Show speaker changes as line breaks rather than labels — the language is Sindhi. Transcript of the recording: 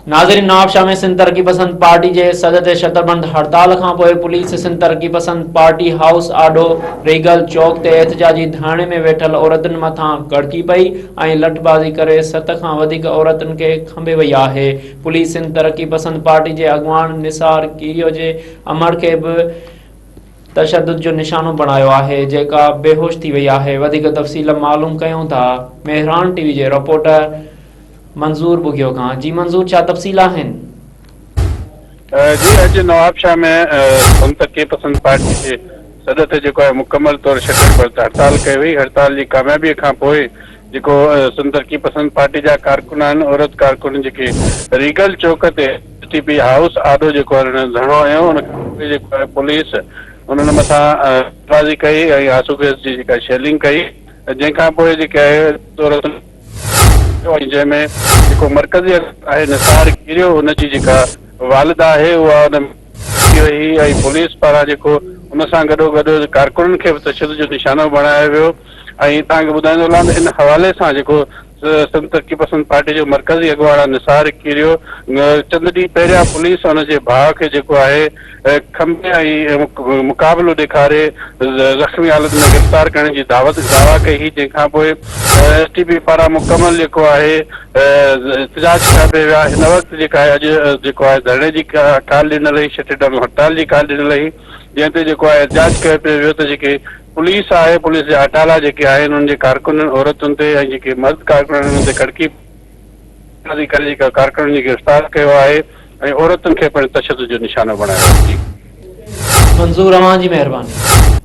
ناظرين نوابشاهه ۾ سنڌ ترقي پسند پارٽي جي سڏ تي شتربند هڙتال کانپوء پوليس سنڌ ترقي پسند پارٽي هائوس آڏو ريگل چوڪ تي احتجاجي ڌرڻي ۾ ويٺل عورتن مٿان ڪڙڪي پئي ۽ لٺبازي ڪري ست کان وڌيڪ عورتن کي کنڀي وئي آهي پوليس سنڌ ترقي پسند پارٽي جي اڳواڻ نثار ڪيريو جي امڙ کي به تشدد جو نشانو بڻايو آهي جيڪا بيهوش ٿي وئي آهي وڌيڪ تفصيل معلوم ڪيون ٿا مهراڻ ٽي وي جي رپورٽر منظور ٻگهيو کان جي منظور ڇا تفصيل آهن؟
جي اڄ نوابشاهه ۾ سنڌ ترقي پسند پارٽي جي سڏ تي جيڪو آهي مڪمل طور شٽر بند هڙتال ڪئي وئي هڙتال جي ڪاميابي کان پوء جيڪو سنڌ ترقي پسند پارٽي جا ڪارڪن آهن عورت ڪارڪن جيڪي ريگل چوڪ تي ايس ٽي پي هائوس آڏو جيڪو آهي انهن ڌرڻو هنيو ان کان پوء جيڪو آهي پوليس انهن مٿان بازي ڪئي ۽ آنسو گئس جي جيڪا شيلنگ ڪئي جنهن کان پوء جيڪي آهي عورتن ۽ جنهن ۾ جيڪو مرڪزي آهي نثار ڪيريو ان جي جيڪا والده آهي اها ان ۾ ٿي وئي ۽ پوليس پاران جيڪو ان سان گڏو گڏ ڪارڪنن کي به تشدد جو نشانو بڻايو ويو ۽ توهان کي ٻڌائيندو هلان ته ان حوالي سان جيڪو سنڌ ترقي پسند پارٽي جو مرڪزي اڳواڻ نثار ڪيريو چند ڏينهن پهريان پوليس ان جي ڀاء کي جيڪو آهي کنڀي ۽ مقابلو ڏيکاري زخمي حالت ۾ گرفتار ڪرڻ جي دعوت دعويٰ ڪئي هئي جنهن کان پوء ايس ٽي پي پاران مڪمل جيڪو آهي احتجاج ڪيا پئي ويا هن وقت جيڪا آهي اڄ جيڪو آهي ڌرڻي جي ڪال ڏنل هئي شٽر ڊائون هڙتال جي ڪال ڏنل هئي جنهن تي جيڪو آهي احتجاج ڪيو پئي ويو ته جيڪي پوليس آهي پوليس جا اٽالا جيڪي آهن انهن جي ڪارڪنن عورتن تي ۽ جيڪي مرد ڪارڪن آهن انهن تي ڪڙڪي بازي ڪري جيڪا ڪارڪنن کي گرفتار ڪيو آهي ۽ عورتن کي پڻ تشدد جو نشانو بڻايو آهي.
منظور اوهان جي مهرباني.